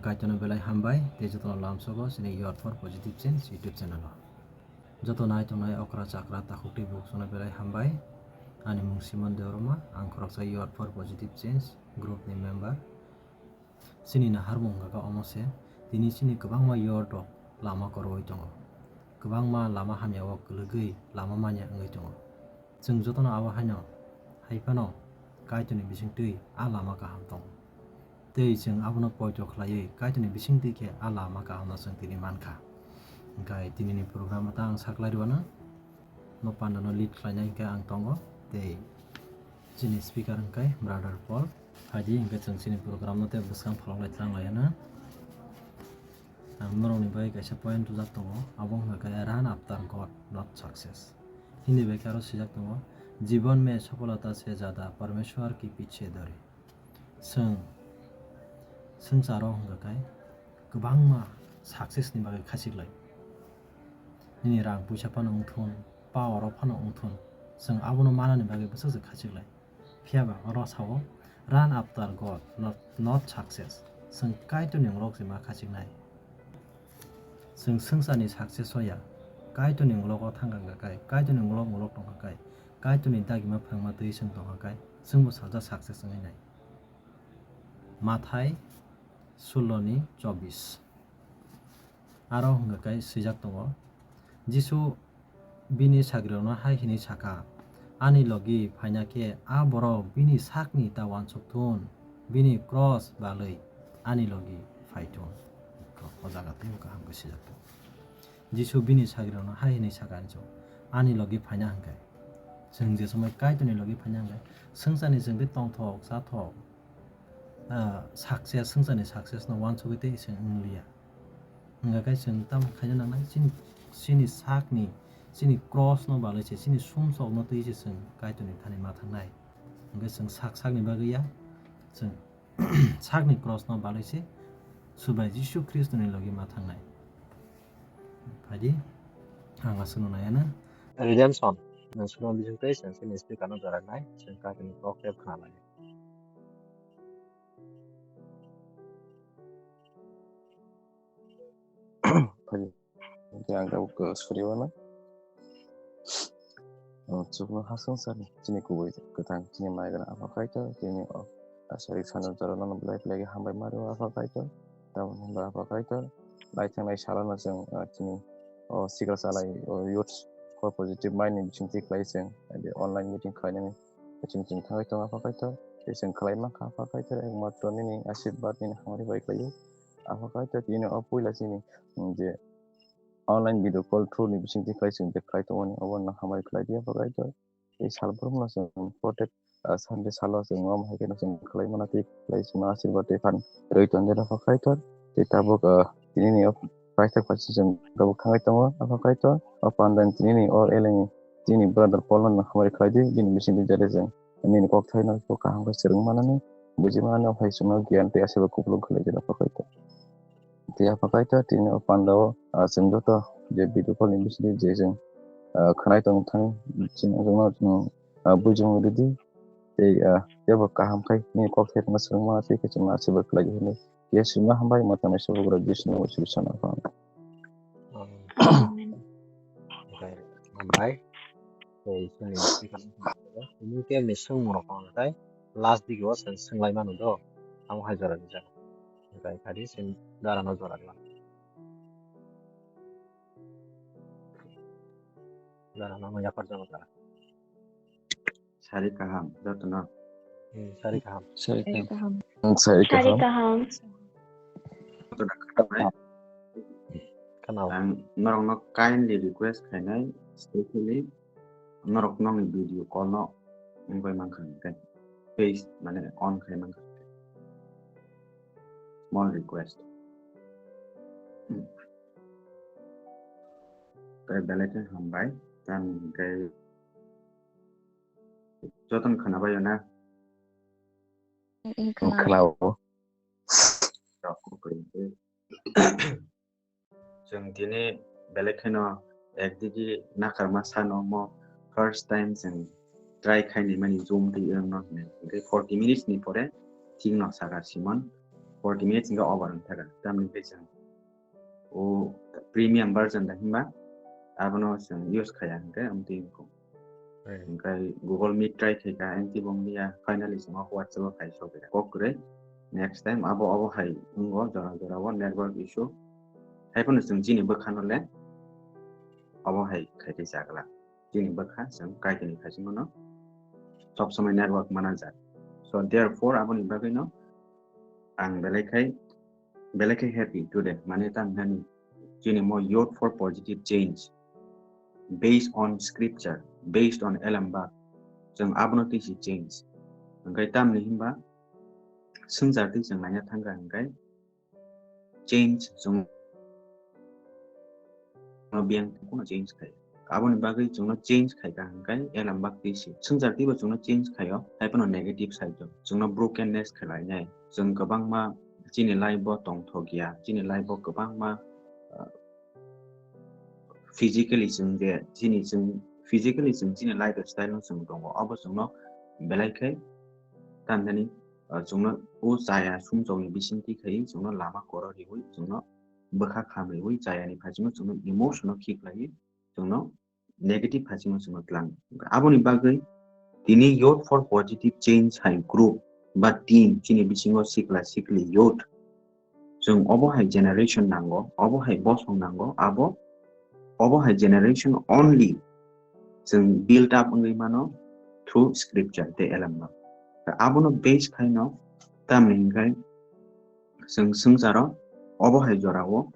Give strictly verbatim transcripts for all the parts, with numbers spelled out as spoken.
Kaitorno belai hambai, tei jotono lamsogo chini Youth for Positive Change YouTube channel o. Joto nai tongnai okra chakra takhuk tei bukhuk songno belai hambai. Ani mung Simon Debbarma, ang khoroksa Youth for Positive Change group ni member. Chini naharmung hwnkha khe omo se, tini chini kwbangma youth rok lama kwrwi tongo, kwbangma lama hamya o kwlwgwi lama manya wngwi tongo. Chwng jotono abo haino hai phano Kaitorni bisingtwi a lama kaham tongo. Tei chwng abono poito khlaiwi Kaitorni bisingtwi khe a lama kahamno chwng tini mankha. Hwnkhe tinini program o ta ang saklai rwano, no pandano lead khlainai hwnkhe ang tongo tei chini speaker hwnkhe brother Paul. Phaidi hwnkhe chwng chini program no tei bwskang pholok lai tlang lai ano. Ang norokni bagwi kaisa point rwjak tongo, abo hwnkha khe run after God, not success. Hindi bai khe aro swijak tongo, "Jiban mein safalata se jyada Parmeshwar ke piche dore." Chwng swngcharo hwnkha khe kwbangma success ni bagwi khachik lai. Nini rang puisa phano wngthun, power o phano wngthun, chwng abono manani bagwi bwswk se khachik lai. Phiya ba oro sao, "Run after God, not, not success." Chwng Kaitorni ulo se ma khachiknai. Chwng swngcharni success o ya, Kaitorni ulo thang kha kai, Kaitorni ulo ulo tong kha kai, Kaitorni dagima phwrwngma twi chwng tong kha kai, chwngbo sajak success wngwi nai. Mathai sullo ni chobbish. Aro hwnkha khe swijak tongo, Jisu bini sagrirokno hai hwnwi sakha, "Ani logi phaina khe a borok bini sakni ta uansuk thun, bini kros balwi ani logi phai thun." O jaga teibo kaham khe swijak tongo. Jisu bini sagrirokno hai hwnwi sakha, "Ani logi phaina hwnkhe." Chwng je somoi Kaitorni logi phaina hwnkhe, swngcharni chwng tei tongthok, chathok, ah, success, swngcharni success no uansugwi tei chwng wngliya. Hwnkha khe chwng tamo khaina nangnai, chini, chini sakni, chini cross no balwi se, chini sumsok no twi se chwng Kaitorni thani ma thangnai. Hwnkhe chwng sak sakni bagwi ya, chwng sakni cross no balwi se Chubai Jisu Khristoni logi ma thangnai. Phaidi, ang aswkno naiya na. Redemption, nwng swnam bising tei chwng chini speaker no jora nai, chwng Kaitorni kok tei khna lai. Phaidi, hwnkhe ang tabuk, uh, suri uanw. Uh, chukno ha swngcharni chini kubui kwthang chini maigra Apha Kaitor, tini o asari sanjak jora nono belai belai khe hambai ma rw Apha Kaitor. Tamoni hwnba Apha Kaitor, lai thangnai salo no chwng, uh, chini o sikla chalai o youth for positive mind ni bisingtwi khlai chwng, uh, online meeting khlainani chwng chwng thangwi tongo Apha Kaitor. Tei chwng khlai mankha Apha Kaitor, ekmatro nini ashirbad nini hamari bai khlaio. Apha Kaitor tini o puila chini, um, je online video call through ni bisingtwi khlai chwng je khlai tongmani obo no hamari khlai di Apha Kaitor. Tei salbrumno chwng protect, ah, Sunday salo chwng omo hai kheno chwng khlai mano tei khlai chwngno ashirbad tei phan rwi tonjak Apha Kaitor. Tei tabuk, ah, tinini o paithak paisa chwng tabuk thangwi tongo Apha Kaitor. O pandani tinini o elengni chini brother Paul no hamari khlai di, bini bisingtwi jare chwng nini kok thaino kaham khe swrwng manani, buji manani, o hai chwngno giyan tei ashirbad kupulung khlai di Apha Kaitor. Tei Apha Kaitor tini o pandao, ah, chwng joto je video call ni bisingtwi je chwng, ah, khwnai tong thani chini chwngno chwng, ah, buijongwi rwdi. Tei, ah, teibo kaham khai nini kok thai phano swrwngma tei khe chwngno ashirbad khlai di hwnwi. Tei swrwngma hambai ma tangwi Subhagra Jisuni mung simi sana phano. Amen. Hambai. Tei chini tini khe ni swngmung rok tong khe last digi o chwng swng lai mano do. Amo hai jora rijak. Hwnkhe kha di se dara no jora rwna. Dara no yapar jora jora. Sari kaham jotono. Hmm, sari kaham. Sari kaham. Sari kaham. Jotono khwnabai. Khwnao. Ang norokno kindly request khainai, specially norok nokni video call no wngwi mankha hwnkhe face mane on khai mankha hwnkhe. Small request. Tei belai khe hambai. Tei jotono khwnabaio na? Khwnao. Chwng tini belai kheno ekdigi nakarma sano mo first time chwng try khaini mani Zoom twi wngno hinwi. Hwnkhe forty minutes ni pore thikno sakha Simon, forty minutes hingke over wng thaka. Tamni khe chwng o premium version da himba abono chwng use khaya hingke amtwi wngkho. Hingke Google Meet try khaika, amtwi bo wngya, finally chwng o WhatsApp o khai sokya. Kok kwrwi, next time abo, abo hai wngo, jora jora o network issue. Haiphano chwng chini bwkhano le abo hai khai tei chagla. Chini bwkha chwng Kaitorni thaichingmano sob somoi network mana jak. So therefore aboni bagwino ang belai khai, belai khai happy today. Mane tamni hwnani chini mo youth for positive change based on scripture, based on elambak, chwng abono twi si change. Hwnkhe tamni hwnba swngchar twi chwng naina thangkha hwnkhe change chwng no biyang kuno change khai. Aboni bagwi chwngno change khaika hwnkhe elambak twi si. Swngchar twibo chwngno change khaio, haiphano negative side o chwngno brokenness khlainai. Chwng kwbangma chini life o tongthok ya, chini life o kwbangma, ah, physically chwng je, chini chwng physically chwng chini lifestyle no chwng tongo, abo chwngno belai khe tamjani, ah, chwngno o chaya sumsokni bisingtwi khai chwngno lama koro riwi chwngno bwkha kham riwi chayani phaisingno chwngno emotion o khiklaiwi chwngno negative phaisingno chwngno tlang. Aboni bagwi tini Youth for Positive Change hai group ba team chini bisingo sikla sikli youth chwng obo hai generation nango, obo hai bosong nango, abo, obo hai generation only chwng build up wngwi mano through scripture tei elambak. Abono base khaino tamni hwnkhe chwng swngcharo obo hai jorao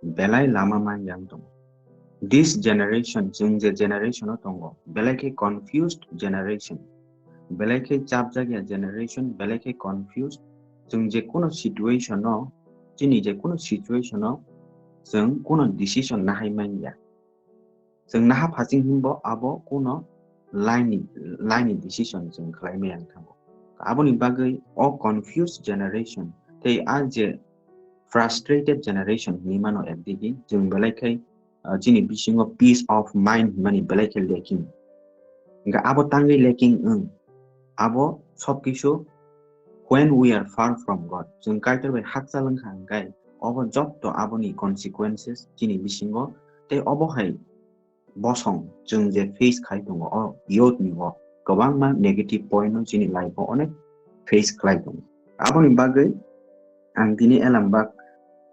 belai lama man yang tongo. This generation, chwng je generation o tongo, belai khe confused generation, belai khe chapjakya generation, belai khe confused. Chwng je kuno situation o, chini je kuno situation o chwng kuno decision nahai manya. Chwng naha phasing himbo abo kuno laini, laini decision chwng khlai maya wng thango. Aboni bagwi o confused generation tei a je frustrated generation hinwi mano ekdigi, chwng belai khai, ah, chini bisingo peace of mind hinmani belai khe lacking. Hingkhe abo tangwi lacking wng, abo sob kisu when we are far from God, chwng Kaitor bai hakchal wngkha hwnkhe obo jotto aboni consequences chini bisingo tei obo hai bosong chwng je face khai tongo o youth ni o kwbangma negative point no chini life o onek face khlai tongo. Aboni bagwi ang tini elambak,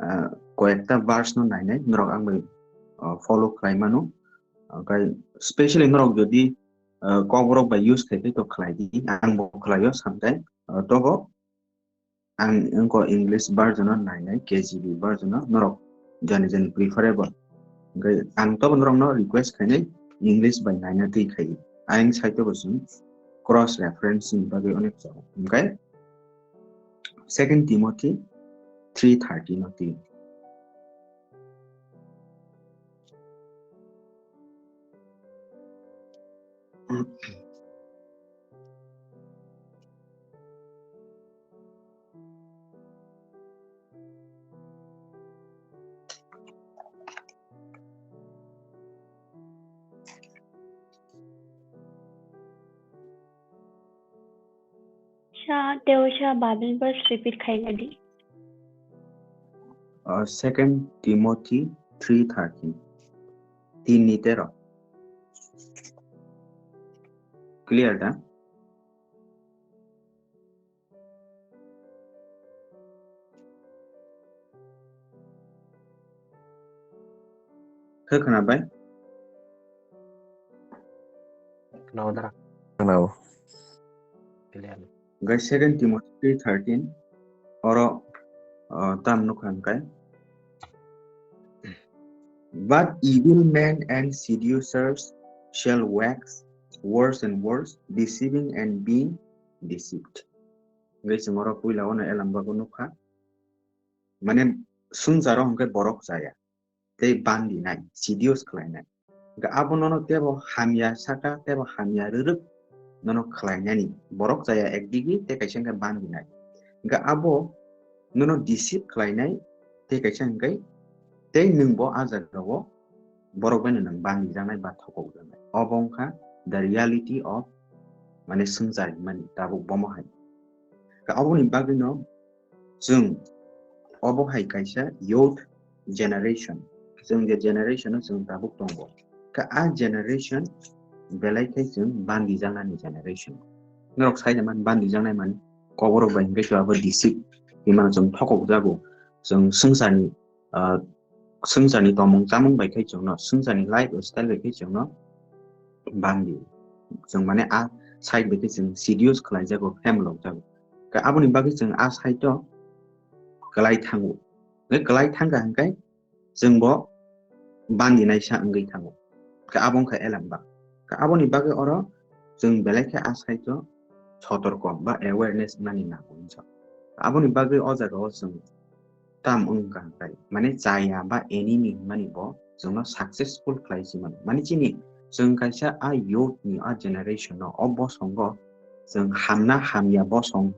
ah, koyekta verse no nainai norok ang bai, ah, follow khlai mano. Okai specially norok jodi, ah, kokborok bai use khai khai to khlai di, ang bo khlaio sometimes. Ah, tobo ang wngkha English version o nainai, K J V version o norok jani jani preferable. Hingkhe ang tobo norokno request khainai English bai naina twi khai. Ayang side o bo chwng cross referencing bagwi onek jago. Hingkhe Second Timothy three thirteen o twi. Sa, teo sa Bible verse repeat khai di. Uh, Second Timothy three thirteen. Tini tero. Clear da? Khe khwnabai? Khwnao dara? Khwnao. Clear. Hingkhe Second Timothy three thirteen, oro, uh, tam nukha hingkhe, "But evil men and seducers shall wax worse and worse, deceiving and being deceived." Hingkhe chwng oro puila ono elambakgo nukha, mane swngcharo hingkhe borok chaya. Tei bandinai, seduce khlainai. Hingkhe abo nono tebo hamya saka, tebo hamya rwrwk nono khlainani. Borok chaya ekdigi tei kaisa hingkhe bandinai. Hingkhe abo nono deceive khlainai tei kaisa hingkhe tei nwngbo a jagao borok bai no nwng bandijaknai ba thokokjaknai. Obo wngkha the reality of, mane, swngchar hinmani tabuk bomo hai. Hingkhe aboni bagwino Chwng obo hai kaisa youth generation, chwng je generation o chwng tabuk tongo, khe a generation belai khe chwng bandijaknani generation. Norok sai da man bandijaknai man koborok bai hwnkhe khe abo deceive hinmano chwng thokok jago, chwng swngcharni ah, swngcharni tongmung chamung bai khe chwngno, swngcharni life style bai khe chwngno bandi. Chwng mane a side bai khe chwng seduce khlai jago, phem lok jago. Khe aboni bagwi chwng a side o kwlai thango. Khe kwlai thangkha hwnkhe chwngbo bandinaisa wngwi thango. Khe abo wngkha elembak. Khe aboni bagwi oro chwng belai khe a side o sotorko ba awareness wngnani nango hinsa. Aboni bagwi o jaga o chwng tam wngkha hwnkhe, mane chaya ba enemy hinmani bo chwngno successful khlai si mano. Mane chini chwng kaisa a youth ni, a generation no, o bosongo chwng hamna hamya bosong,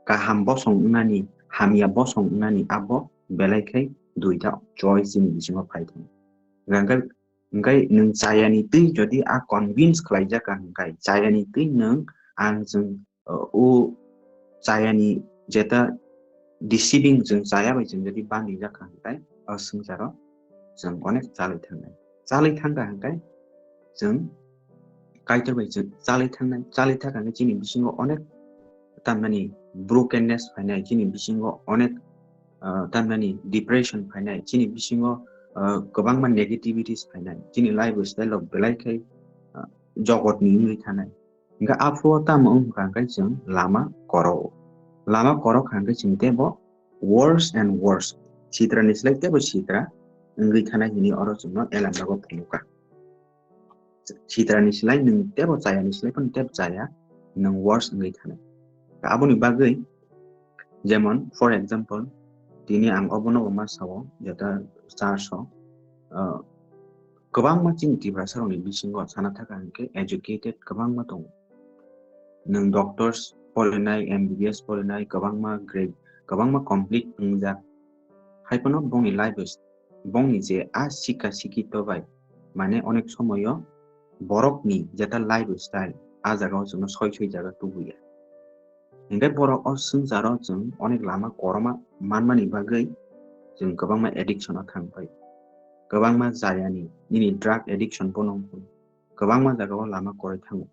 kaham bosong wngnani, hamya bosong wngnani abo belai khe duita choice chini bisingo phai thang. Hwnkhe, hwnkhe nwng chayani twi jodi a convince khlaijak kha hwnkhe, chayani twi nwng ang chwng, uh, o chayani jeta deceiving chwng chaya bai chwng jodi bandijak kha hwnkhe, o swngcharo chwng onek chalwi thangnai. Chalwi thangkha hwnkhe chwng Kaitor bai chwng chalwi thangnai, chalwi thangkha hwnkhe chini bisingo onek tamnani brokenness phainai, chini bisingo onek, ah, tamnani depression phainai, chini bisingo, ah, kwbangma negativities phainai, chini lifestyle rok belai khe, ah, jogotni wngwi thanai. Hwnkhe aphuru tamo wngkha hwnkhe chwng lama koro. Lama koro kha hwnkhe chwng teibo worse and worse. Sitrani slai teibo sitra wngwi thanai hwnwi oro chwngno elembakgo phunukha. Sitrani slai nwng teibo chayani slai phano teibo chaya, nwng worse wngwi thanai. Aboni bagwi jemon, for example, tini ang obono bo ma sao, jeta church o, ah, kwbangma chini Tiprasa rokni bisingo sana thaka hwnkhe educated kwbangma tongo. Nwng doctors porinai, M B B S porinai, kwbangma grade, kwbangma complete wngjak. Hai phano bongni life is, bongni je a sika sikito bai, mane onek somoyo borokni jeta lifestyle, a jagao chwngno soi soi jaga tubuya. Hingke borok o swngcharo chwng onek lama koroma manmani bagwi chwng kwbangma addiction o thang phai. Kwbangma jayani, nini drug addiction bono wngkhu. Kwbangma jagao lama koroi thango.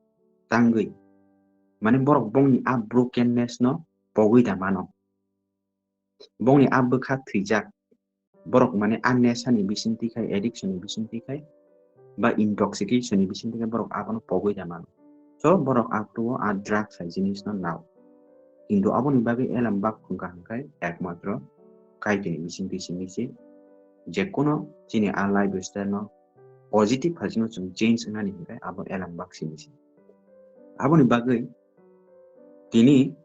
Tangwi, mane borok bongni a brokenness no pogwi da mano. Bongni a bwkha thwijak. Borok mane a nesani bisingtwi khai, addiction ni bisingtwi khai, ba intoxication ni bisingtwi khai borok abono pogwi da mano. So borok aphuru o a drugs hai jinis no nao. Kintu aboni bagwi elem bak phungkha hwnkhe ekmatro Kaitorni bisingtwi simi se. Jekhuno chini a lifestyle no positive hai sino chwng change wngnani hwnkhe abo elem bak simi se. Aboni bagwi tini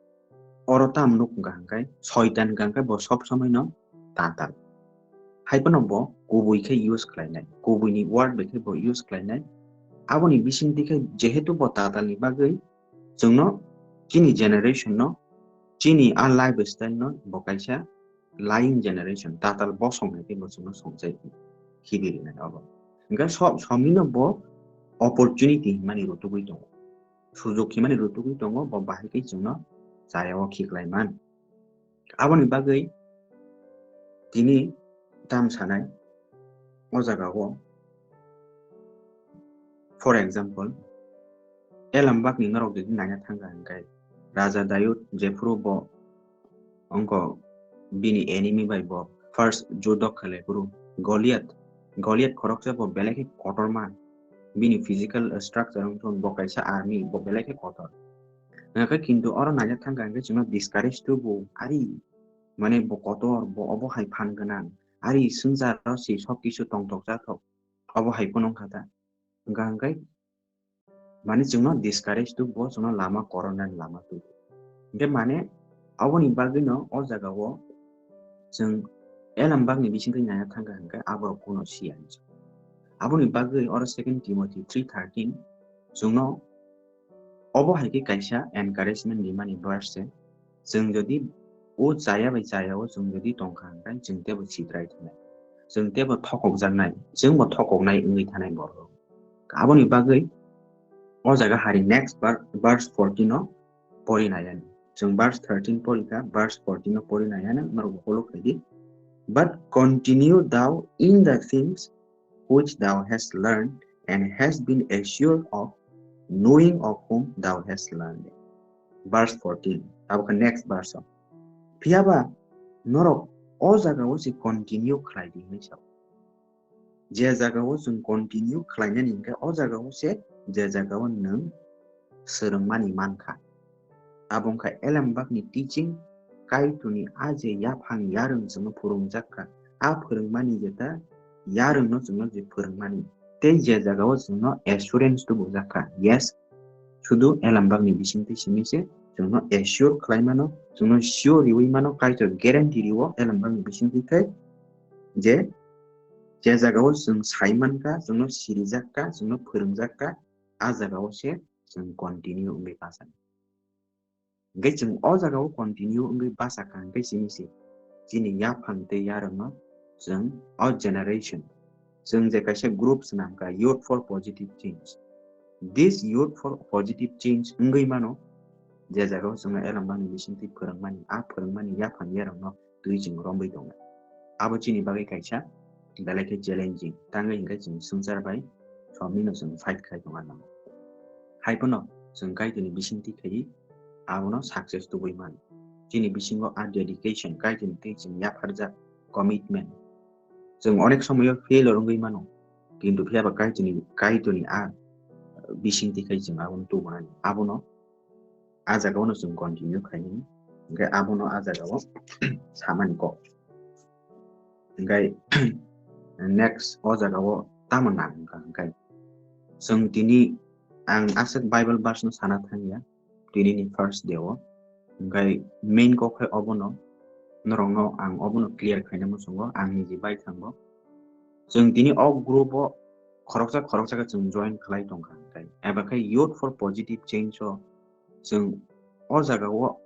oro tam nuk wngkha hwnkhe, soitan wngkha hwnkhe bo sob somoi no tatal. Hai phano bo kubui khe use khlainai, kubui ni word bai khe bo use khlainai. Aboni bisingtwi khe jehetu bo tatal ni bagwi chwngno chini generation no, chini a lifestyle no bo kaisa lying generation, tatal bosong hai khe bo chwngno songchai khibi rinai abo. Hwnkhe sob somino bo opportunity hinmani rutugwi tongo. Sujok himani rutugwi tongo, bo bahai khe chwngno chayao khiklai man. Aboni bagwi tini tam sanai o jagao, for example, elem bakni norok jodi naina thangkha hwnkhe, Raja Dayud jephuru bo wngkha bini enemy bai bo first judo khlai phuru Goliath, Goliath khoroksa bo belai khe kotorma, bini physical structure wngkha bo kaisa army, bo belai khe kotor. Hwnkhe kintu oro naina thangkha hwnkhe chwngno discourage tubu, ari mane bo kotor, bo obo hai phan gwnang, ari swngcharo se sob kisu tongthok chathok, obo hai phano wngkha ta. Hwnkha hwnkhe mane chwngno discourage tubu, chwngno lama korona lama tubu. Hwnkhe mane aboni bagwino o jagao chwng elem bakni bisingtwi naina thangkha hwnkhe aborok kuno siya hinwi. Aboni bagwi oro Second Timothy three thirteen chwngno obo hai khe kaisa encouragement rimani verse se. Chwng jodi o chaya bai chaya o chwng jodi tongkha hwnkhe chwng teibo sitrai thanai, chwng teibo thokokjaknai, chwngbo thokoknai wngwi thanai borok. Aboni bagwi o jaga hari next ver-, verse fourteen o pori nai ani. Chwng verse thirteen porikha, verse fourteen no pori nai, ano norok follow khaidi. But continue thou in the things which thou hast learned and hast been assured of, knowing of whom thou hast learned. Verse fourteen, abo khe next verse o. Phiyaba norok o jaga o se continue khlai di hinwi sao. Je jaga o chwng continue khlainani hinkhe o jaga o se je jaga o nwng swrwngmani mankha. Abo wngkha Elambakni teaching, Kaitorni a je yaphang yarwng chwngno phwrwngjak kha, a phwrwngmani jeta yarwngno chwngno je phwrwngmani, tei je jagao chwngno assurance tubujak kha. Yes, sudu Elambakni bisingtwi simi se chwngno assure khlai mano, chwngno sure riwi mano, Kaitor guarantee riwo Elambakni bisingtwi thai je, je jagao chwng sai mankha, chwngno sirijak kha, chwngno phwrwngjak kha, a jagao se chwng continue wngwi basa. Hingke chwng o jagao continue wngwi basa kha hingke simi se chini yaphang tei yarwngno chwng o generation, chwng je kaisa group swnam kha, Youth for Positive Change. This Youth for Positive Change wngwi mano, je jagao chwngno Elambakni bisingtwi phwrwngmani, a phwrwngmani yaphang yarwngno twi chwng romwi tongo. Abo chini bagwi kaisa belai khe challenging, tangwi hingke chwng swngchar bai somni no chwng fight khai tongo ano. Hai phano chwng Kaitorni bisingtwi khaiwi abono success tubui mano. Chini bisingo a dedication, Kaitorni twi chwng yapharjak commitment. Chwng onek somoyo failure wngwi mano, kintu phiyaba Kaitorni, Kaitorni a bisingtwi khai chwng abono tubunani. Abono a jagao no chwng continue khainani, hingke abono a jagao samani kok. Hingke next o jagao tamo nang wngkha hingke chwng tini ang aswk Bible verse no sana thangya tini ni first day o, hingke main kok hai obono norokno ang obono clear khaina muchungo ang niji bai thango. Chwng tini o group o khoroksa khoroksa khe chwng join khlai tongkha hingke eba khe Youth for Positive Change o chwng o jagao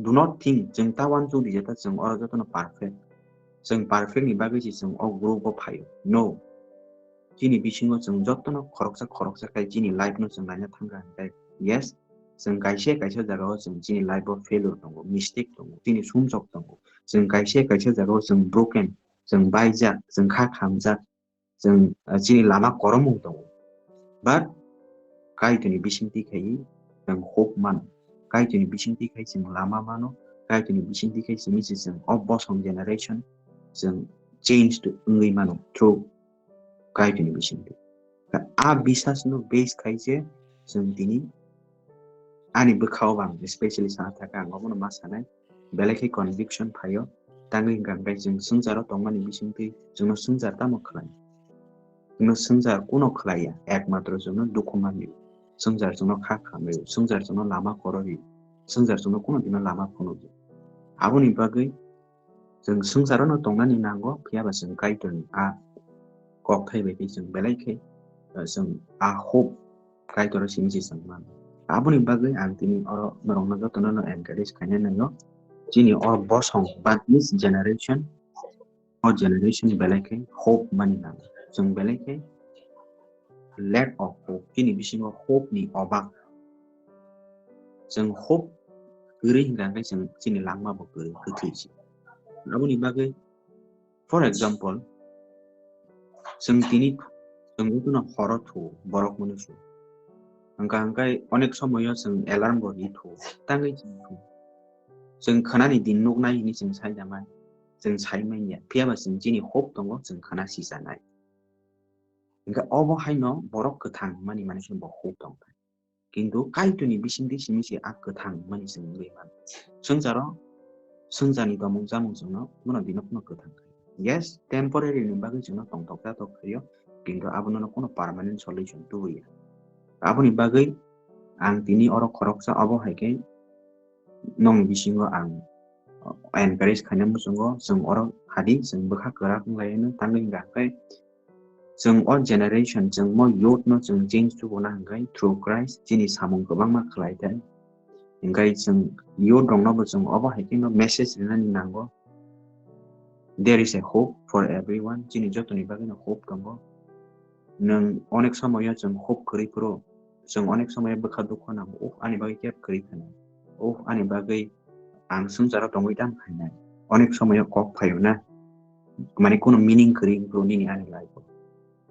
do not think chwng ta uansuk di jeta chwng oro jotono perfect. Chwng perfect ni bagwi se chwng o group o phaio. No. Chini bisingo chwng jotono khoroksa khoroksa khai chini life no chwng naina thangkha hingke. Yes, chwng kaisa kaisa jagao chwng chini life o failure tongo, mistake tongo, chini sumsok tongo. Chwng kaisa kaisa jagao chwng broken, chwng baijak, chwng kha khamjak, chwng, ah, chini lama koromung tongo. But Kaitorni bisingtwi khai chwng hope mano. Kaitorni bisingtwi khai chwng lama mano. Kaitorni bisingtwi khai simi se chwng o bosong generation chwng change to wngwi mano through Kaitorni bisingtwi. A bisas no base khai se chwng tini ani bwkhao bang specially sana thaka ang obono ma sanai. Belai khe conviction phaio. Tangwi hingkha hingkhe chwng swngcharo tongmani bisingtwi chwngno swngchar tamo khlai? Chwngno swngchar kuno khlaiya, ekmatro chwngno dukhu manlio. Swngchar chwngno kha khamlio, swngchar chwngno lama kororlio, swngchar chwngno kuno dino lama phunukya. Aboni bagwi chwng swngcharo no tongnani nango, phiyaba chwng Kaitorni a kokthai bai khe chwng belai khe, eh, chwng a hope Kaitoro simi se chwng mano. Aboni bagwi ang tini oro norokno jotono no encourage khaina nango. Chini o bosong ba this generation, o generation belai khe hope mani nango. Chwng belai khe lack of hope. Chini bisingo hope ni obak. Chwng hope kwrwi hingkha hingkhe chwng chini langma bo kwrwi kwthwi se. Aboni bagwi For example, chwng tini chwng jotono horo thuo, borok mwnwi su. Hwnkha hwnkhe onek somoyo chwng alarm bo ri thuo, tangwi chwng thuo. Chwng khwnani din nuknai hinwi chwng sai da mai, chwng sai manya. Phiyaba chwng chini hope tongo, chwng khwna sijanai. Hwnkhe obo haino borok kwthang mani mani se bo hope tong. Kintu Kaitorni bisingtwi simi se a kwthang mani chwng wngwi mano. Swngcharo, swngcharni tomung chamung chwngno bono dino phano kwthang khaio. Yes, temporary ni bagwi chwngno tongthok tathok khaio, kintu abono no kono permanent solution tubuya. Aboni bagwi ang tini oro khoroksa obo hai khe nokni bisingo ang encourage khaina muchungo, chwng oro hadi chwng bwkha kwrak wnglaino, tangwi hwnkha khe chwng o generation, chwng mo youth no chwng change tubuna hwnkhe through Christ chini samung kwbangma khlai thai. Hwnkhe chwng youth rokno bo chwng obo hai kheno message rinani nango. There is a hope for everyone. Chini jotoni bagwino hope tongo. Nwng onek somoyo chwng hope kwrwi phuru, chwng onek somoyo bwkha dukho nango, "Uf, ani bagwi kebo kwrwi phano." Oh, ani bagwi ang swngcharo tongwi tamo khainai. Onek somoyo kok phaio na, mane kono meaning kwrwi wngkru nini ani life o.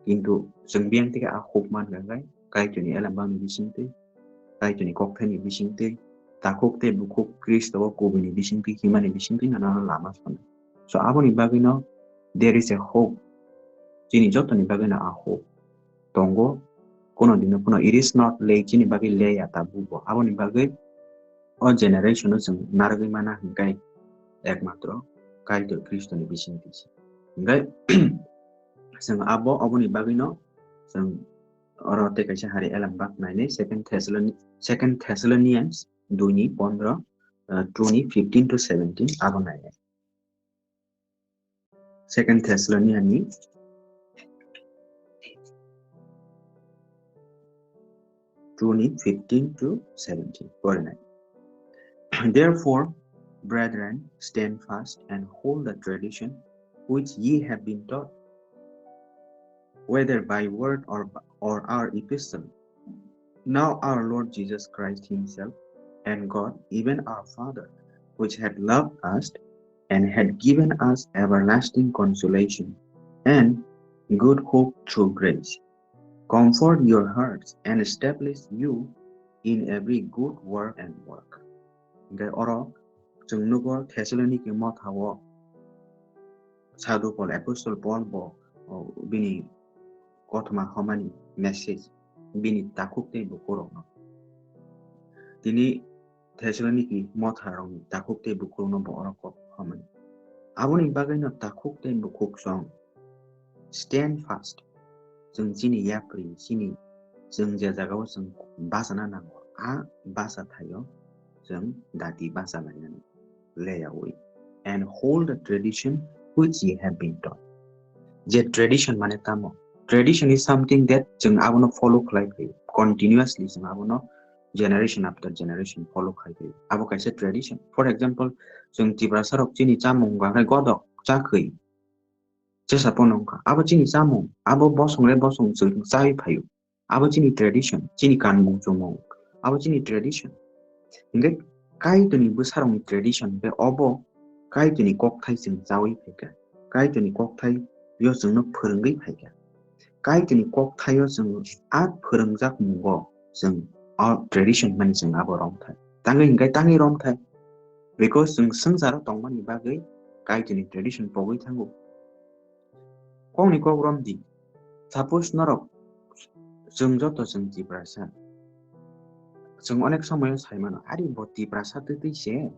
Kintu chwng biyang tike a hope man hwnkhe Kaitorni elembakni bisingtwi, Kaitorni kokthaini bisingtwi, takhuk tei bukhuk Khristo o kubuni bisingtwi, himani bisingtwi nono lama swnai. So aboni bagwino there is a hope. Chini jotoni bagwino a hope tongo. Kono dino kono it is not late, chini bagwi late ya tabukbo. Aboni bagwi o generation o chwng narwgwi mana hwnkhe ekmatro Kaitor Khristoni bisingtwi se. Hwnkhe chwng abo, oboni bagwino chwng oro tei kaisa hari elembak nainai, Second Thessaloni-, Second Thessalonians dui ni pondro, uh, two ni fifteen to seventeen abo nainai. Second Thessalonians ni two ni fifteen to seventeen. Pore nai. Therefore, brethren, stand fast and hold the tradition which ye have been taught, whether by word or, or our epistle. Now our Lord Jesus Christ himself and God, even our Father, which had loved us and had given us everlasting consolation and good hope through grace, comfort your hearts and establish you in every good work and work. Hwnkhe oro chwng nugo Thessaloniki mothao Sadhu Paul, Apostle Paul bo, o, bini kothoma homani message, bini takhuk tei bukhurokno. Tini Thessaloniki motharokni takhuk tei bukhurokno bo oro kok homani. Aboni bagwino takhuk tei bukhuk song stand fast. Chwng chini yapri, chini, chwng je jagao chwng bachana nango, a bacha thaio chwng dati bacha lainani leyaui. And hold the tradition which ye have been taught. Je tradition mane tamo? Tradition is something that chwng abono follow khlai phaio, continuously chwng abono generation after generation follow khlai phaio. Abo kaisa tradition. For example, chwng Tiprasa rok chini chamung bagwi godok chakhwi chesa pono wngkha. Abo chini chamung, abo bosong le bosong chwng chawi phaio. Abo chini tradition, chini kanmung chumung, abo chini tradition. Hingke Kaitorni bwsarokni tradition hingke obo Kaitorni kokthai chwng chawi phaikha, Kaitorni kokthai yo chwngno phwrwngwi phaikha. Kaitorni kokthaio chwng a phwrwngjak mungo chwng a tradition mani chwng abo romthai. Tangwi hingke tangwi romthai. Because chwng swngcharo tongmani bagwi Kaitorni tradition pogwi thango. Kokni kok romdi. Suppose norok chwng joto chwng Tiprasa. Chwng onek somoyo sai mano, "Ari bo Tiprasa twtwi se.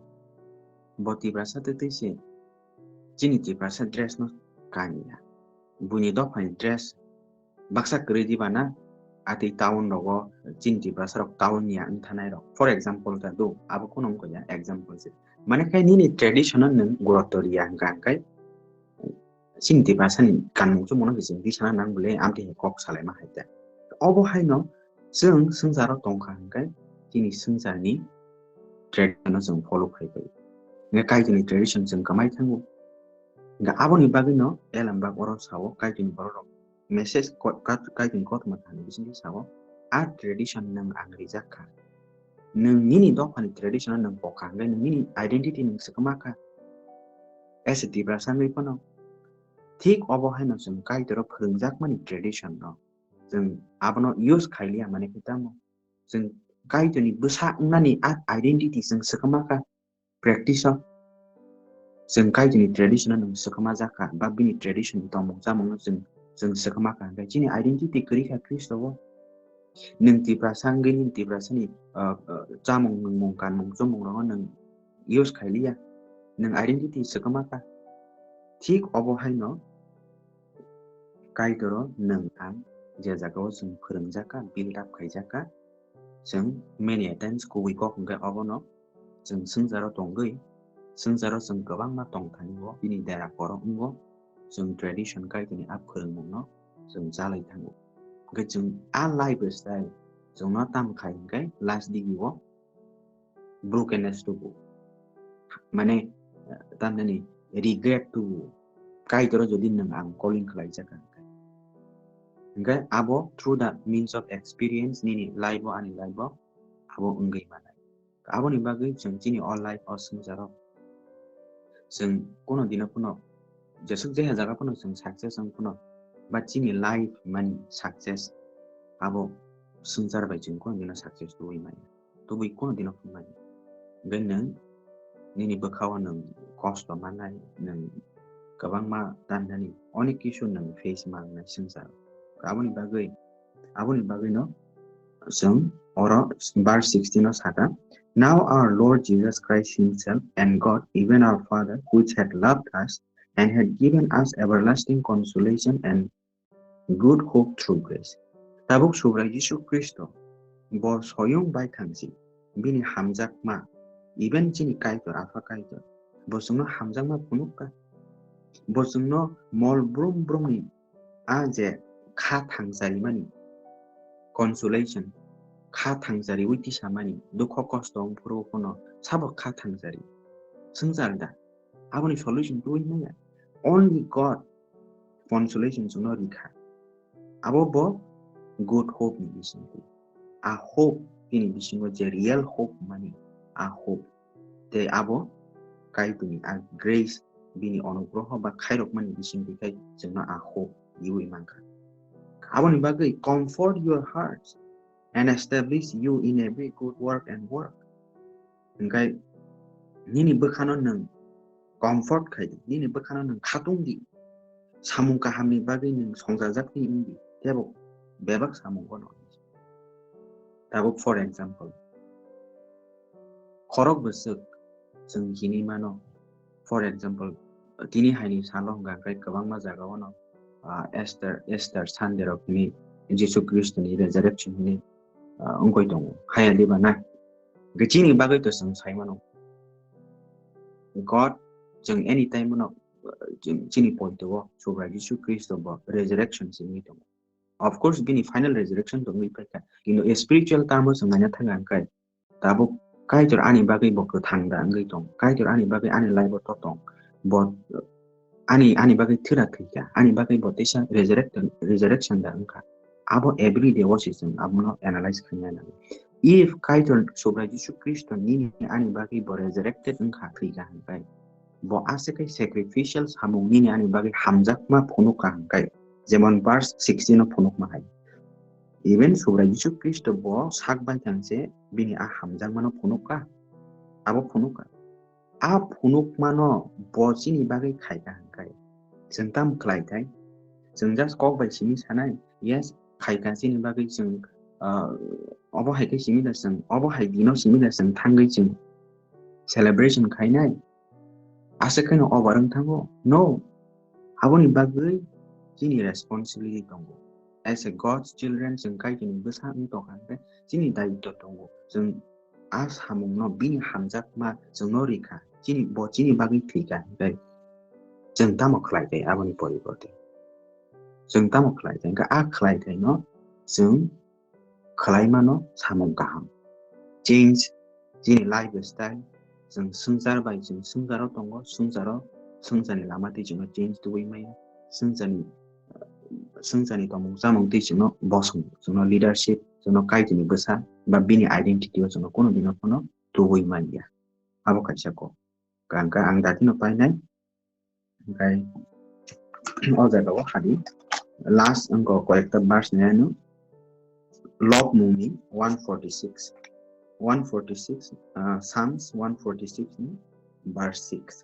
Bo Tiprasa twtwi se. Chini Tiprasa dress no kaniya. Buini dophani dress baksa kwrwi diba na? Atwi town rogo chini Tiprasa rok town niya wng thanai rok." For example ta do, abo kono wngkha ya example se. Mane khai nini tradition no nwng gurutto riya hwnkha hwnkhe chini Tiprasani kanmung chumungno se chwng tisana nang bwle amtwi hai kok salaima hai ta. Obo haino chwng swngcharo tongkha hwnkhe chini swngcharni tradition no chwng follow khai pai. Hwnkhe Kaitorni tradition chwng kwmai thango. Hwnkhe aboni bagwino elembak oro sao Kaitorni borok rok message ko-, kat-, Kaitorni kothoma thani bisingtwi sao, "A tradition nwng ang rijak kha." Nwng nini dophani tradition-o nwng pokha hwnkhe nwng nini identity nwng swkma kha. As a Tiprasa wngwi phano thik obo haino chwng Kaitoro phwrwngjakmani tradition-no chwng abono use khailiya mani khe tamo? Chwng Kaitorni bwsa wngnani a identity chwng swkma kha practice-o. Chwng Kaitorni tradition-o nwng swkma jak kha, ba bini tradition-ni tongmung chamungno chwng, chwng swkma kha hwnkhe chini identity kwrwi kha Khristo-o. Nwng Tiprasa wngwi nini Tiprasani, ah, ah, chamung, nwngmung, kanmung, chumung rokno nwng use khailiya. Nwng identity swkma kha. Thik obo haino Kaitoro nwng ang je jagao chwng phwrwngjak kha, build up khaijak kha, chwng many a times kubui kok hwnkhe obono chwng swngcharo tongwi, swngcharo chwng kwbangma tongthani-o bini dera borok wngo, chwng tradition Kaitorni a phwrwngmungno chwng chalai thango. Hwnkhe chwng a lifestyle chwngno tamo khai hwnkhe last digi-o brokenness tubu. Mane, tamnani regret tubu. Kaitoro jodi nwng ang calling khlaijak kha hwnkhe. Hwnkhe abo through the means of experience nini life-o, ani life-o abo wngwi manai. Aboni bagwi chwng chini o life o swngcharo chwng kuno dino phano jesuk jeha jaga phano chwng success wng phano ba chini life mani success abo swngchar bai chwng kuno dino success tubui maya. Tubui kuno dino phano maya. Hwnkhe nwng nini bwkhao nwng kosto mannai, nwng kwbangma tannani onek kisu nwng face mangnai swngchar. Aboni bagwi, aboni bagwino chwng oro verse sixteen o saka, "Now our Lord Jesus Christ himself and God, even our Father, which had loved us and had given us everlasting consolation and good hope through grace." Tabuk Subrai Jisu Khristo bo soyung bai thangsi bini hamjakma, even chini Kaitor, Apha Kaitor, bo chwngno hamjakma phunukka. Bo chwngno mol brum brumni a je kha thangcharimani, consolation, kha thangchariwi tisamani, dukho kosto wng phuru phano sabo kha thangchari. Swngchar da? Aboni solution tubui maya. Only God consolation chwngno rikha. Abo bo good hope ni bisingtwi. A hope bini bisingo je real hope mani, a hope. Tei abo Kaitorni a grace, bini onugroho ba khairokmani bisingtwi khai chwngno a hope riwi mankha. Aboni bagwi, "Comfort your hearts and establish you in every good work and work." Hwnkhe nini bwkhano nwng comfort khai di, nini bwkhano nwng khatung di, samung kahamni bagwi nwng songchajakni wng di, teibo bebak samungo no. Tabuk, for example, khorok bwswk chwng hinwi mano, for example, tini haini salo hwnkha khe kwbangma jagao no, ah, Easter, Easter Sunday rok hinwi Jisu Khristoni resurrection hinwi, ah, wngwi tongo. Haya diba na? Hwnkhe chini bagwi to chwng sai mano, God chwng anytime no, ah, chini poito o Subrai Jisu Khristo bo resurrection se wngwi tongo. Of course, bini final resurrection tongwi paikha. Kintu spiritual term o chwng naina thangkha hwnkhe, tabuk Kaitor ani bagwi bo kwthang da wngwi tong, Kaitor ani bagwi ani life o to tong, bo ani, ani bagwi thwira thwikha, ani bagwi bo teisa resurrected, resurrection da wngkha. Abo every day o se chwng abono analyze khaina nango. If Kaitor Subrai Jisu Khristo nini ani bagwi bo resurrected wngkha, thwikha hwnkhe, bo aswk khe sacrificial samung nini ani bagwi hamjakma phunukha hwnkhe, jemon verse sixteen o phunukma hai. Even Subrai Jisu Khristo bo sak bai thang se bini a hamjakmano phunukha, abo phunukha. A phunukmano bo chini bagwi khaikha hwnkhe, chwng tamo khlai thai? Chwng just kok bai simi sanai, yes, khaikha chini bagwi chwng, ah, obo hai khe simi da chwng, obo hai dino simi da chwng thangwi chwng celebration khainai? Aswk kheno over wng thango? No. Aboni bagwi chini responsibility tongo. As a God's children, chwng Kaitorni bwsa wng tongkha hwnkhe chini daityo tongo. Chwng a samungno bini hamjakma chwngno rikha. Chini, bo chini bagwi thwikha hwnkhe chwng tamo khlai thai aboni poriborte? Chwng tamo khlai thai? Hwnkhe a khlai thaino chwng khlai mano samung kaham. Change chini lifestyle, chwng swngchar bai chwng swngcharo tongo, swngcharo, swngcharni lama twi chwngno change tubui maya, swngcharni, swngcharni tongmung chamung twi chwngno bosong, chwngno leadership, chwngno Kaitorni bwsa ba bini identity o chwngno kunu dino phano tubui manya. Abo kaisa kok. Hwnkhe ang datino painai. Hwnkhe o jaga o hadi last wngkha koyekta verse ni ano Lobmung ni one forty six, one forty six, ah, Psalms one forty six ni verse six.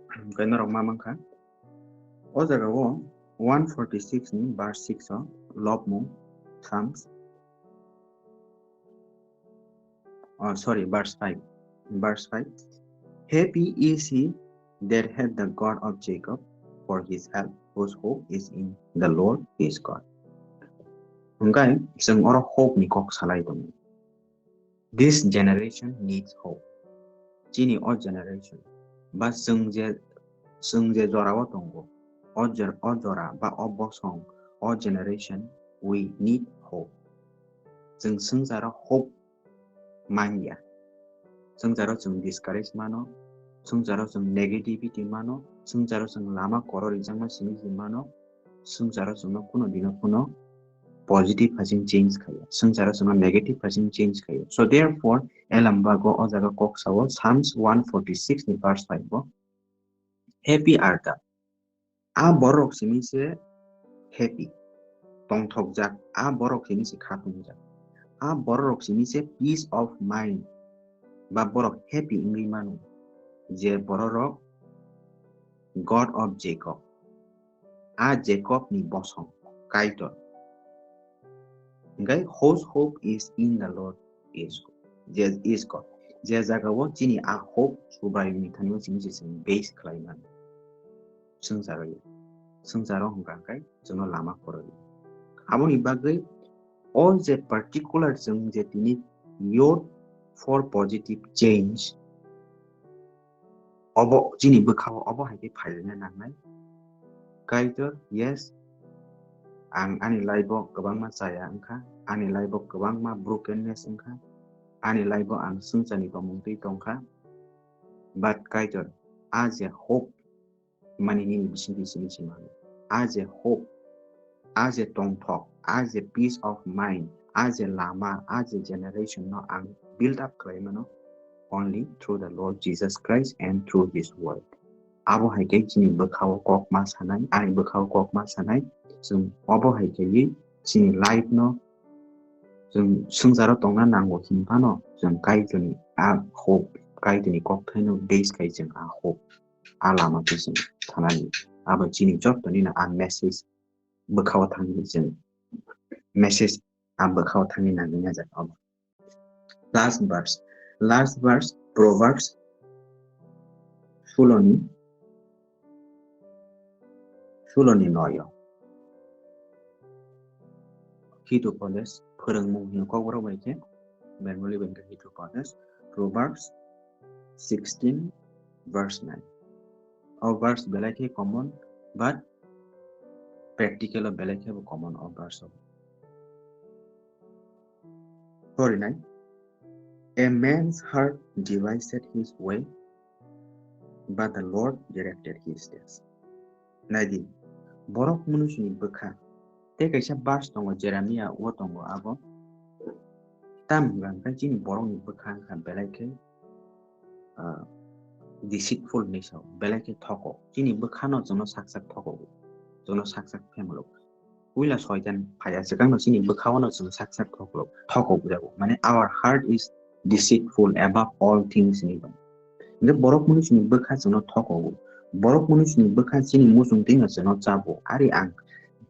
Hwnkhe norok ma mankha? O jaga o one forty six ni verse six o Lobmung, Psalms, oh, sorry, verse five. Verse five. "Happy is he that hath the God of Jacob for his help, whose hope is in the Lord his God." Hwnkhe chwng oro hope ni kok salai tongo. This generation needs hope. Chini o generation, ba chwng je, chwng je jora o tongo, o jor-, o jora ba o bosong, o generation, we need hope. Chwng swngcharo hope manya. Swngcharo chwng discourage mano, swngcharo chwng negativity mano, swngcharo chwng lama koro rijakma simi si mano, swngcharo chwngno kuno dino kuno positive hasing change khayo, swngcharo chwngno negative hasing change khayo. So therefore, Elambago o jaga kok sao, Psalms one forty-six ni verse five bo, "Happy are the," a borok simi se happy, tongthokjak, a borok simi se khatungjak, a borok simi se peace of mind, ba borok happy wngwi mano, je bororok God of Jacob, a Jacob ni bosong, Kaitor. Hingke, "Whose hope is in the Lord is," je, is God. Je jaga o chini a hope Subraiyungni thani o chini se chwng base khlai mano. Swngcharo ya. Swngcharo hwnkha hwnkhe chwngno lama kwrwi. Aboni bagwi o je particular chwng je tini youth for positive change, obo chini bwkhao obo hai khe phailina nangnai. Kaitor, yes, ang ani life o kwbangma chaya wngkha, ani life o kwbangma brokenness wngkha, ani life o ang swngcharni tongmung twi tongkha, but Kaitor, a je hope mani nini bisingtwi simi se mano. A je hope, a je tongthok, a je peace of mind, a je lama, a je generation no ang build up khlai mano only through the Lord Jesus Christ and through His word. Abo hai khe chini bwkhao kok ma sanai, ani bwkhao kok ma sanai, chwng obo hai khe chini life no chwng swngcharo tongna nango hinphano chwng Kaitorni a hope, Kaitorni kokthaino base khai chwng a hope. A lama khe chwng thanani. Abo chini jottoni no a message bwkhao thangwi chwng message a bwkhao thangwi nangwi najak obo. Last verse, last verse, Proverbs suloni, suloni noyo. Hitopodes, phwrwngmung hino kokborok bai khe, Bengali bai khe Hitopodes, Proverbs sixteen verse nine. O verse belai khe common, but practical o belai khe bo common o verse o. Sorry, nai. "A man's heart devised his way, but the Lord directed his steps." Naidi, borok munuchini bwkha, tei kaisa verse tongo, Jeremia o tongo abo. Tam hwnka hwnkhe chini borokni bwkha wngkha belai khe, ah, deceitful hinwi sao, belai khe thokok. Chini bwkhano chwngno sak sak thokok, chwngno sak sak phemlo. Puila soitan phaiya swkangno chini bwkhao no chwng sak sak thoklo, thokok jago. Mane, "Our heart is deceitful above all things," hinwi bo. Hingke borok munuchini bwkha chwngno thokok. Borok munuchini bwkha chini muchung twi no chwngno chabo. Ari ang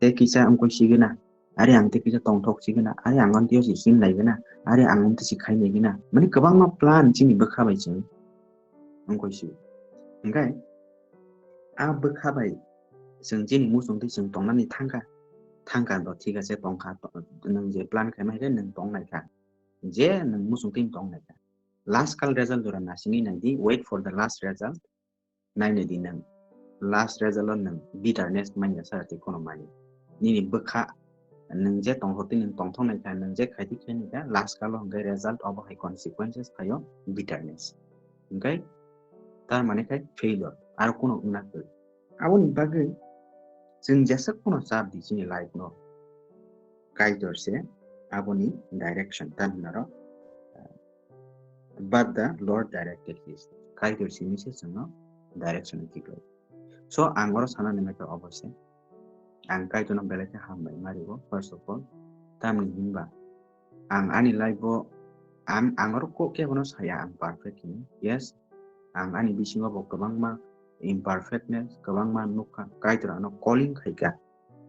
tei kisa wngkoi sigwna, ari ang tei kisa tongthok sigwna, ari ang amtwi si sin laigwna, ari ang amtwi si khai laigwna. Mane, kwbangma plan chini bwkha bai chwng wngkoi si. Hingke a bwkha bai chwng chini muchung twi chwng tongnani thangkha, thangkha do thik ase tongkha, to-, nwng je plan khaima hai khe nwng tongnaikha, je nwng muchung twi tongnaikha. Last kal result jora nasingwi naidi, wait for the last result, nainai di nwng. Last result o nwng bitterness manya sara twi kheno manya. Nini bwkha nwng je tongthok twi nwng tongthok naikha, nwng je khai twi khai naikha, last kal o hwnkhe result obo hai consequences phaio bitterness. Hingke tar mane khai failure, aro kuno wngna kwrwi. Aboni bagwi chwng jeswk phano chap di chini life no, Kaitor se aboni direction, tamhinaro, but the Lord directed his. Kaitor simi se chwngno direction khiklai. So, ang oro sana nangkha obo se. Ang Kaitorno belai khe hambai marigo, first of all. Tamni hinba ang ani life o, ang, ang oro kok kebono saya ang perfect hinwi. Yes, ang ani bisingo bo kwbangma imperfectness, kwbangma nukha. Kaitor ano calling khaikha.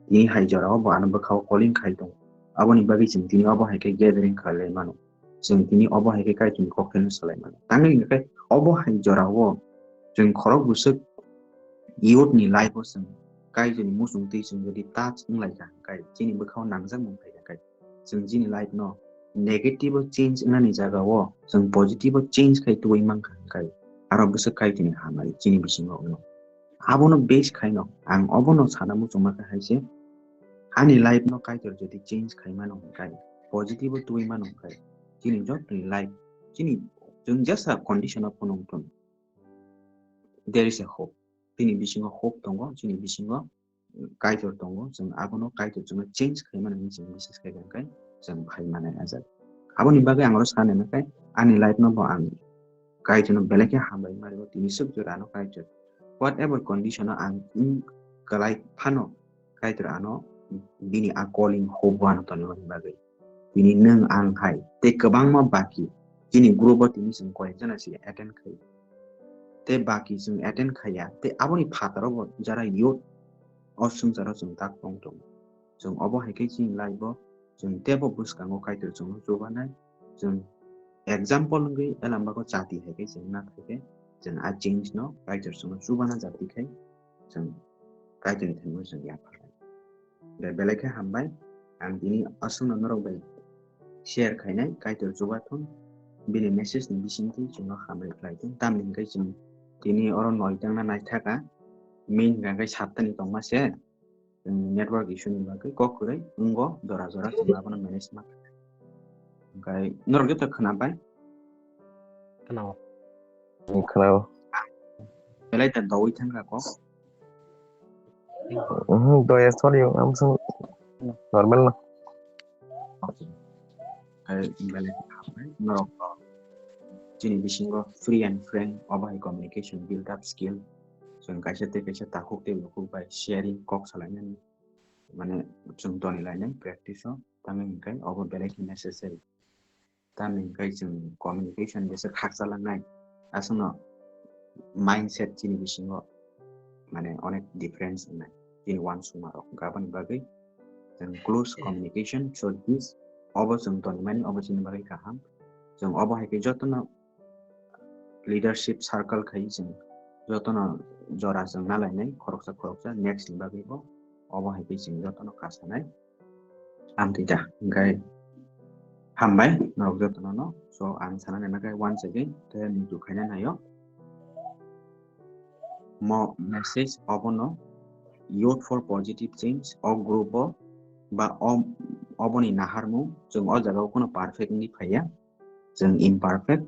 Tini hai jorao bo ano bwkhao calling khai tongo. Aboni bagwi chwng tini obo hai khe gathering khlai lai mano. Chwng tini obo hai khe Kaitorni kokthaino salai mano. Tamni hwnkhe obo hai jorao chwng khorok bwswk youth ni life o chwng Kaitorni muchung twi chwng jodi touch wng lai kha hwnkhe chini bwkhao nangjakmung phai kha khe chwng chini life no negative o change wngnani jaga o chwng positive o change khai tubui mankha hwnkhe aro bwswk Kaitorni hamari chini bisingo wngno. Abono base khaino ang obono sana muchungma khe hai se ani life no Kaitor jodi change khai mano hwnkhe positive o twi mano hwnkhe chini jotoni life, chini, chwng jesa condition o phunuk thung, there is a hope. Chini bisingo hope tongo, chini bisingo Kaitor tongo, chwng abono Kaitor chwngno change khaimani hinwi chwng biswas khaikha hwnkhe chwng phaimanai ajak. Aboni bagwi ang oro sanai hwnkhe ani life no bo ang Kaitorno belai khe hambai mani o tini swk jora ano Kaitor. Whatever condition o ang wng kwlai phano Kaitor ano bini a calling hope o ano tonwi mani bagwi. Tini nwng ang hai tei kwbangma baki chini group o tini chwng koyek jana se attend khai. Tei baki chwng attend khaiya tei aboni phataro bo jara youth o swngcharo chwng tak tong tongo. Chwng obo hai khe chini life o chwng teibo bwskango Kaitor chwngno chubanai. Chwng example wngwi elambako chati hai khe chwng na khai khe chwng a change no Kaitor chwngno chubana jati khai chwng Kaitorni thani chwng yapharlai. Be-, belai khe hambai. Ang tini aswkno norok bai share khainai, Kaitor chubathung. Bini message ni bisingtwi chwngno hambai khlai thung. Tamni hwnkhe chwng tini oro noi tangna naithaka. Main hwnkhe saptani tongma se. Chwng network issue ni bagwi kok kwrwi wngo, jora jora chwng abono manage ma. Hwnkhe norok joto khwnabai? Khwnao. Khwnao. Belai ta dowi thangkha kok. Mhm, doya sorry, ang sung normal na. Hai, belai hambai norok, chini bisingo free and frank obo hai communication build up skill. Chwng kaisa tei kaisa takhuk tei bukhuk bai sharing kok salainani, mane, chwng toni lainai practice o, tamni hwnkhe obo belai khe necessary. Tamni hwnkhe chwng communication jesa khakcha langnai, aswkno mindset chini bisingo mane onek difference wngnai chini uansukma rok. Hwnkhe aboni bagwi chwng close communication, so this obo chwng tonimani obo chini bagwi kaham. Chwng obo hai khe jotono leadership circle khai chwng jotono jora chwng nalainai khoroksa khoroksa next ni bagwi bo obo hai khe chwng jotono kasanai. Amtwi da, hwnkhe hambai norok jotono no. So, ang sana nai khe once again, tei muitu khaina naio. Mo message obono, youth for positive change, o group o, ba o, oboni naharmung, chwng o jaga o kheno perfect wngwi phaiya, chwng imperfect,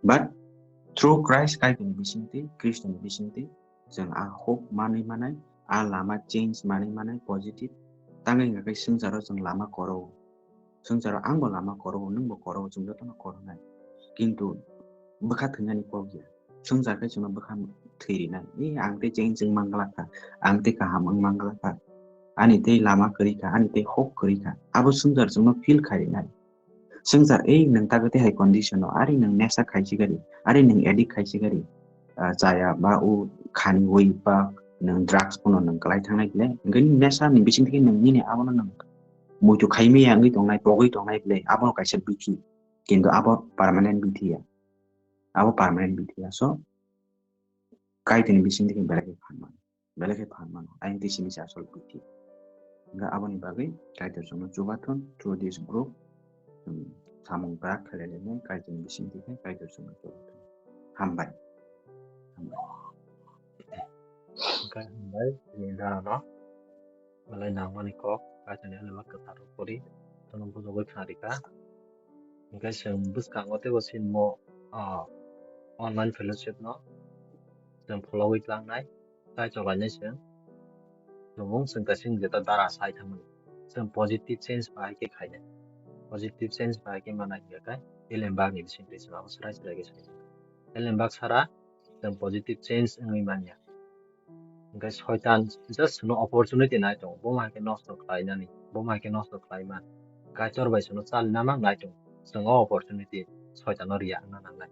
but through Christ Kaitorni bisingtwi, Khristoni bisingtwi, chwng a hope manwi manai, a lama change manwi manai positive. Tangwi hwnkha khe swngcharo chwng lama koro. Swngcharo angbo lama koro, nwngbo koro, chwng jotono koronai. Kintu bwkha thwinani kok ya. Swngchar khe chwngno bwkha thwi rinai. "Ee, ang tei change wng manglakha, ang tei kaham wng manglakha, ani tei lama kwrwi kha, ani tei hope kwrwi kha." Abo swngchar chwngno feel khai rinai. Swngchar, "Ei, nwng ta tei hai condition o, ari nwng nesa khai si gari, ari nwng addict khai si gari, ah, chaya ba o khani wi ba nwng drugs phano nwng kwlai thangnai bile, hwnkhe nini nesa ni bising theke nwng nini abono nwng muitu khai maya wngwi tongnai, pogwi tongnai bile, abono kaisa bithi, kintu abo permanent bithi ya, abo permanent bithi ya." So, Kaitorni bising theke belai khe phan mano. Belai khe phan mano. Ayang tei simi se asol bithi. Hwnkhe aboni bagwi Kaitor chwngno chubathun through this group. Chwng samung kwrak khlai lainai Kaitorni bising theke Kaitor chwngno chubathun. Hambai. Hambai. Hwnkhe hambai, chini dano. Belai nangmani kok, Kaitorni ani ma kwthar rok pori, tono bujogwi khnarikha. Hwnkhe chwng bwskango teibo sinmo, ah, online fellowship no chwng phologwi tlangnai, tei cholainai chwng. Tumung chwng kaisa wng jeta dara sai thangmani. Chwng positive change bahai khe khainai. Positive change bahai khe manai hwnkhe elembak ni bising twi chwng abo swrai swrai khe sai. Elembak sara chwng positive change wngwi manya. Hwnkhe soitan just chwngno opportunity nai tongo, bo hai khe nosto khlainani, bo hai khe nosto khlai man. Kaitor bai chwngno chali namak nai tongo, chwng o opportunity soitano riya wngna nangnai.